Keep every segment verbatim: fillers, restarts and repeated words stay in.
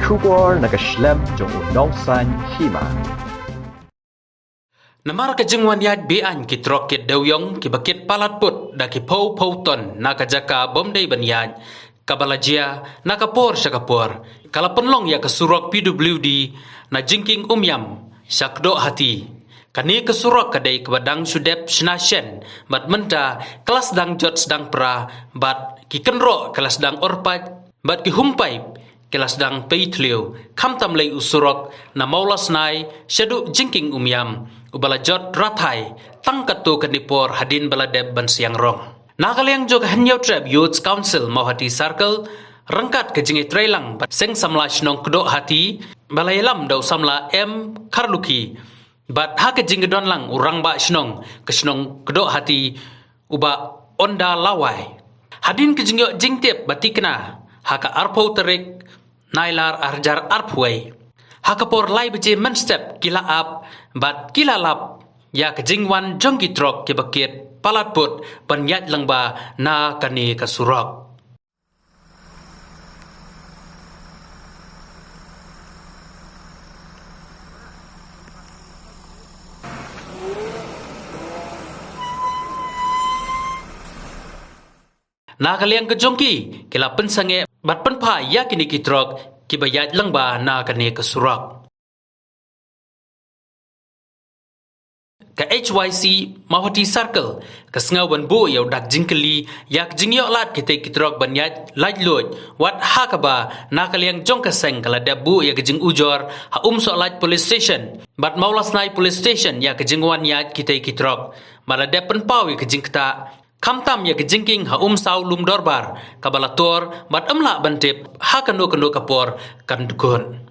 Khubor na ka shlem jong u nongsan hima. Namar ka jingwan ïaid be-aiñ ki trok kit dewïong kiba kit palat put da ki phew phew ton na ka jaka bym dei ban ïaid, kaba la jia na ka por sha ka por, ka la pynlong ïa ka surok P W D na Jingkieng Umiam sha Kdohati. Kane ka surok ka dei kaba dang shu dep shna shen, bad mynta ka la sdang jot sdang pra, bad ki kynroh ka la sdang orpait, bad ki humpaip ki la sdang pei thliew, khamtam lei u surok na Mawlasnai shaduh Jingkieng Umiam, uba la jot rathai tang katto katne por hadien ba la dep ban siang rong. Na ka liang jong ka Hynñiewtrep Youth Council Mawhati Circle, ryngkat ka jingïatreilang bad Seng Samla Shnong Kdohati, ba la ïalam da u Samla M Kharlukhi, bad ha ka jingdon lang u Rangbah Shnong ka shnong Kdohati, u Bah Onda Lawai. Hadien ka jingïoh jingtip ba tikna ha ka arphew tarik Nailar arhajar arphew wei, ha ka por lai baje mynstep ki la ap bad ki la lap ïa ka jingwan jong ki trok kiba kit palat put ban ïaid lyngba na kane ka surok. Na ka liang ka jong ki, ki la pynsangeh bad pynphai ïa kine ki trok kiba ïaid lyngba na kane ka surok. Ka H Y C Mawhati Circle ka sngew ban buh ïa u dak jingkylli ïa ka jingïoh lad kitei ki trok ban ïaid laitluid, wat ha kaba na ka liang jong ka seng ka la dep buh ïa ka jingujor ha Umsohlait Police Station bad Mawlasnai Police Station ïa ka jingwan ïaid kitei ki trok, bad la dep pynpaw ïa ka jingktah, khamtam ïa ka jingkieng ha Umsaw Lumdorbar, kaba la tur bad ym lah ban tip ha kano kano ka por kan dkut.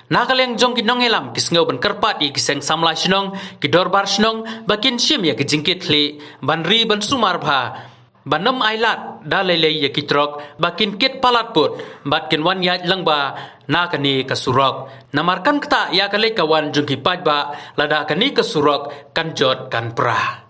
Na ka liang jong ki nongïalam, ki sngew ban kyrpad ïa ki Seng Samla Shnong, ki Dorbar Shnong, ba kin shim ïa ka jingkitkhlieh ban ri ban sumar bha, ban ym ailad da lei lei ïa ki trok ba kin kit palat put bad kin wan ïaid lyngba na kane ka surok, namar kan ktah ïa ka leit ka wan jong ki paidbah lada kane ka surok kan jot kan pra.